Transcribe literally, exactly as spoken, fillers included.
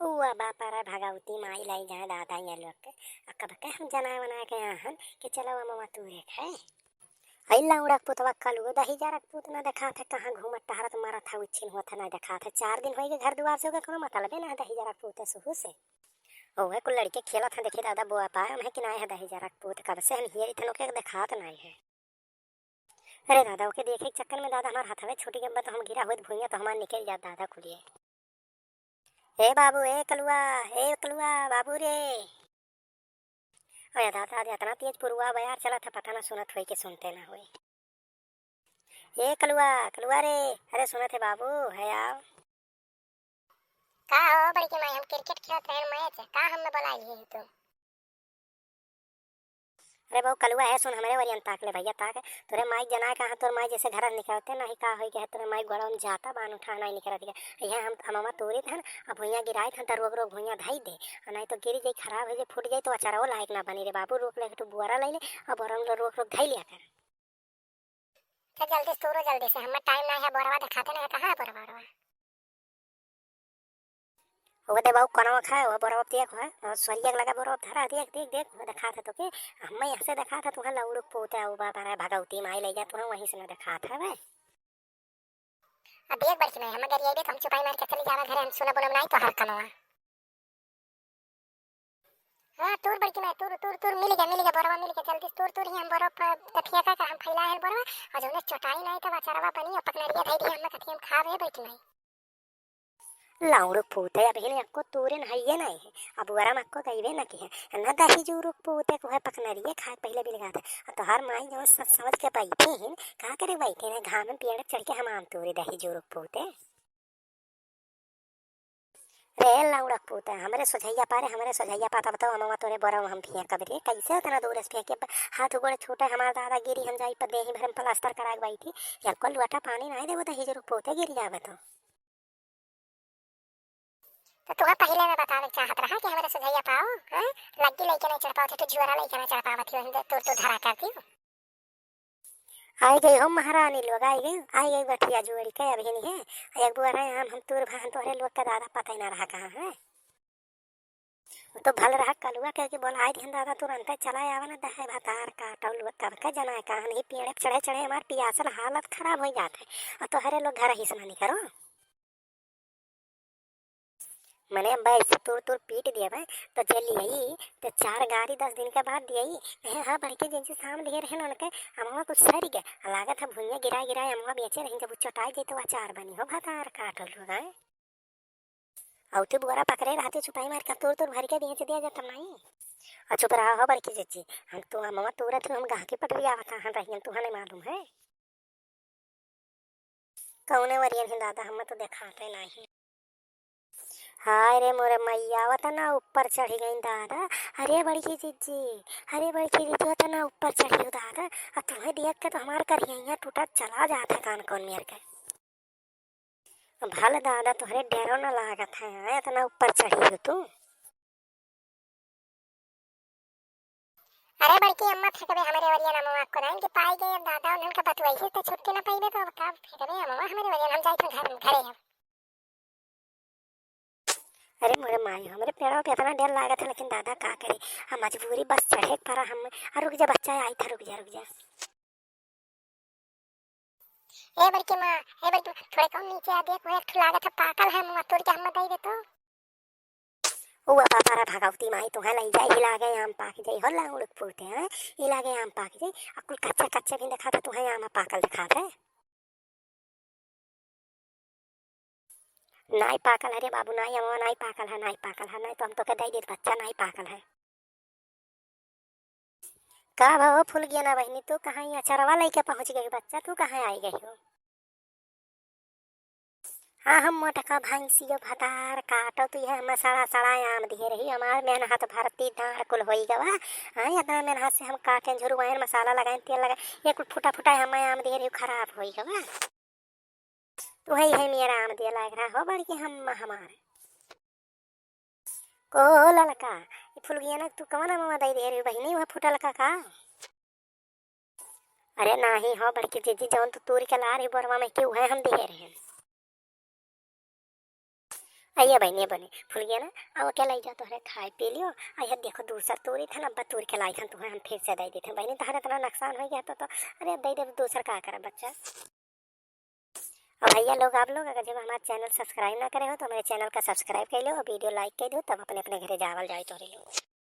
उआ बापा रे भगवती माई लाई जाए दादा ये लोग के। आ कब के हम जनाए वनाए के आहन कि चलो अमवा तूरे खाए। अइला उड़क पुतवा कलुओ दही जरक पूत ना देखात है, कहाँ घूमत टहरत मरत है, उच्छिन होत है ना देखात है। चार दिन होइगे घर दुआर से, ओके कोनो मतलबे ना है दही जरक पूत है सुहू से। ओहे कुल लड़के खेलत हैं, देखी दादा बुआ पाए उन्हें कि ना है दही जरक पूत, कब से हम हियर इथन ओके देखात नहीं है। अरे दादा, ओके देखे के चक्कर में दादा हमार हथवे छूटी गए, तो हम गिरा होत भुइयां तो हमार निकल जात दादा कुलिए। ए बाबू, ए कलुआ, ए कलुआ, बाबू रे। अरे दादा, आज इतना तेज पुरुआ बयार चलत है, पता ना सुनत होई कि सुनते ना होई। ए कलुआ, कलुआ रे, अरे सुनत है बाबू, है आओ। का हो बड़की माई, हम क्रिकेट खेलत रहन मैच, का हमें बोलाई है तू? अरे बहू कलुआ है, सुन हमरे ओरियन ताक ले भैया ताक। तोरे माई जनाए कहाँ, तोर माई जैसे घर निकलते नहीं का होई गया, तोरे माई गोड़वा में जाता बान उठा नहीं निकलत गया। यह हम अमवा तोरित हन, अब भुइयां गिराइत हन, त रोक रोक भुइयां धई दे, आ नहीं तो गिरी जाई, खराब हो जाई, फूट जाई, तो अचारवो लायक ना बनी रे बाबू। रोक ले तू बुआरा ले ले, अब बोरम लो रोक रोक धई लिया कर। तो जल्दी से तोरो, जल्दी से, हमें टाइम ना है, बोरवा दिखाते ना है, कहाँ है बोरवा, बोरवा? वो दे बाबू, कनवा खाए, वो बोरवा देख, है, और सरिया के लगा बोरवा धरा, देख, देख, देख, वो दिखात है तो के, हमें यहाँ से दिखात है, तुहाँ लौड़ुक पोते, वो बाबा रे भगवती माई ले जा, तुहाँ वहीं से ना दिखात है, बे। अब देख बड़की माई, हम गरियाइबे तो हम चुपाई मार के चली जावा घरे, हम सुनब उनब नाई तोहार कमवा। हाँ, तूर बड़की माई, तूर, तूर, तूर, मिल गया, मिल गया, बोरवा मिल गया, जल्दी से तूर, तूर ही हम बोरवा प-, तथिया का, का हम फैला है बोरवा, और जौने चोटाई नाई तो अचारवा बनी, और पकनरिया धई दी, हम कथी हम खावे बड़की माई। लाउड़ुक पूते, अबहिन एक्को तूरे न हइये नाई है, अब वरम एक्को गइबे न किहे, न दही जूरुक पूते को है पकनरिये खाए पहिले बिलगात है। आ तोहार माई जवन सच समझ के बैठी हिन, का करे बैठी हिन, घाम में पेड़ चढ़ के हम आम तूरे दही जूरुक पूते। रे लाउड़क पूते, हमरे सोझैया पारे, हमरे सोझैया पा, तब तो अमवा तोरे बोरवा हम फेंकब रे, कैसे इतना दूर से फेंके, हाथ गोड़ छूटे हमार दादा गिरी, हम जाई पर देही भरम प्लास्टर करा के बैठी, एक्को लोटा पानी नाई देबो दही जूरुक पूते गिरी आवे तो। तो तुहा पहिले में बतावे के चाहत रहा कि हमरे सोझैया पाओ, हैं? लग्गी लइके नहीं चढ़ पावत है, तो जुआरा लइके नहीं चढ़ पावत है, तो तू, तू धरा कर दियो। आई गई हो महारानी लोग, आई गई, आई गई बठिया जोड़ी के अबहिन है। एक बुआरा आम हम तूर भान तोहरे लोग का दादा पता ही ना रहा कहाँ है। वो तो भल रहा कलुआ कह के बोला, आई दिहन दादा तुरंत चला आवा ना दहे भतार काटो लोग कब का जना है कहाँ नहीं पेड़ चढ़े चढ़े हमार पियासल हालत खराब हो जात है। और तोहरे लोग घर ही से ना निकरो। मने अम्बा ऐसे तूर तूर पीट दिया बा, तो जे लियाई, तो चार गारी दस दिन के बाद दियाई। ए, हाँ, बड़की जिंजी साम दिए रहन उनके, अमवा कुछ सरी गए। आ लागत है भुइयां गिराए गिराए अमवा बेचे रही, जब उ चोटाई जाई तो अचार बनी हो, भतार काटल हो गए। औ तू बुआरा पकड़े रहते, चुपाई मार के तूर तूर भर के बेच दिया जाता माई। आ चुप रहा हो बड़की जिज्जी, हम तो अमवा तूरत हो, हम गाहकी पटरिया आवता हन रहियन, तुहा नहीं मालूम है। कौने वरियन है दादा, हमें तो देखाते नहीं। हाय रे मोरे मैया, वतना ऊपर चढ़ी गई दादा। अरे बड़की जिज्जी, अरे बड़की जिज्जी, वतना ऊपर चढ़ी हो दादा। आ तुम्हें देख के तो हमार करिया टूटा चला जात है कान कौन मेर के। भल दादा तोहरे डरो न लागत है, हाँ, इतना ऊपर चढ़ी हो तू। अरे बड़की अम्मा, फेंकबे हमरे ओरिया ना मुआ को नाइन के पाई गए, अब दादा उन्हन का बतुआई से तो छुट्टी ना पाइबे, तो अब का फेंकबे अम्मा हमरे ओरिया, हम जाई थे घर, घरे अब। अरे मोरे माई, हमरे पेड़वा पे इतना डर लागत है, लेकिन दादा का करे, हम मजबूरी बस चढ़े के परा हम। आ, रुक जा बच्चा, आई था, रुक जा, रुक जा। ए बड़की माँ, ए बड़की माँ, थोड़े कम नीचे आ, देख, वो एक ठो लागत है पाकल है, मुआ तोड़ के हमें दे दे तो। ओ बाबा रे भगवती माई, तुहे लई जाए, ई लागे आम पाक जाई, हो लाउड़ पूते हैं, ई लागे आम पाक जाई, आ कुल कच्चा कच्चा भी दिखाता, तुहे आम पाकल दिखाता है। नाई पाकल है रे बाबू, नाई अमवा नाई पाकल है, नाई पाकल है, नाई तो हम तोके दे देत बच्चा, नाई पाकल है। का भा हो फुलगिया ना बहिनी, तू कहाँ यहाँ चरवा लइके पहुँच गई बच्चा, तू कहाँ आई गई हो? हाँ, हम मोटका भैंसियो भतार काटो, तू यह मसाला सड़ा आम दिए रही, हमार मेहनत भरती डाँड़ कुल होई गवा। हाँ, इतना मेहनत से हम काटें, झुरवाएं, मसाला लगाएं, तेल लगाएं, ये कुल फुटा फुटा हम आम दिए रही, खराब होई गवा। तू है, है मेरा आम दिया लायक रहा हो बड़की हम हमार। को हो ललका, ई फुलगिया ना तू कवन आमवा दई दे रही बहिनी, वह फुटल का का? अरे नाही हो बड़की जीजी, जौन तू तूर के ला रही बोरवा में के उहे हम दिहे रहे। अइया बहिनी, ए बहिनी, फुलगिया ना, अब क्या लाई जा, तोहरे खाए पी लियो। अइया देखो, दूसर तोरी था ना, अब तोड़ के लाई था, तुहे हम फिर से दे देते हैं बहिनी, तोहरे इतना नुकसान हो गया तो, तो अरे दे दे, दूसर का करब बच्चा। और भैया लोग, आप लोग अगर जब हमारा चैनल सब्सक्राइब ना करे हो तो हमारे चैनल का सब्सक्राइब कर लो और वीडियो लाइक कर दो, तब अपने अपने घरे जावल जाए तोहरे लोग।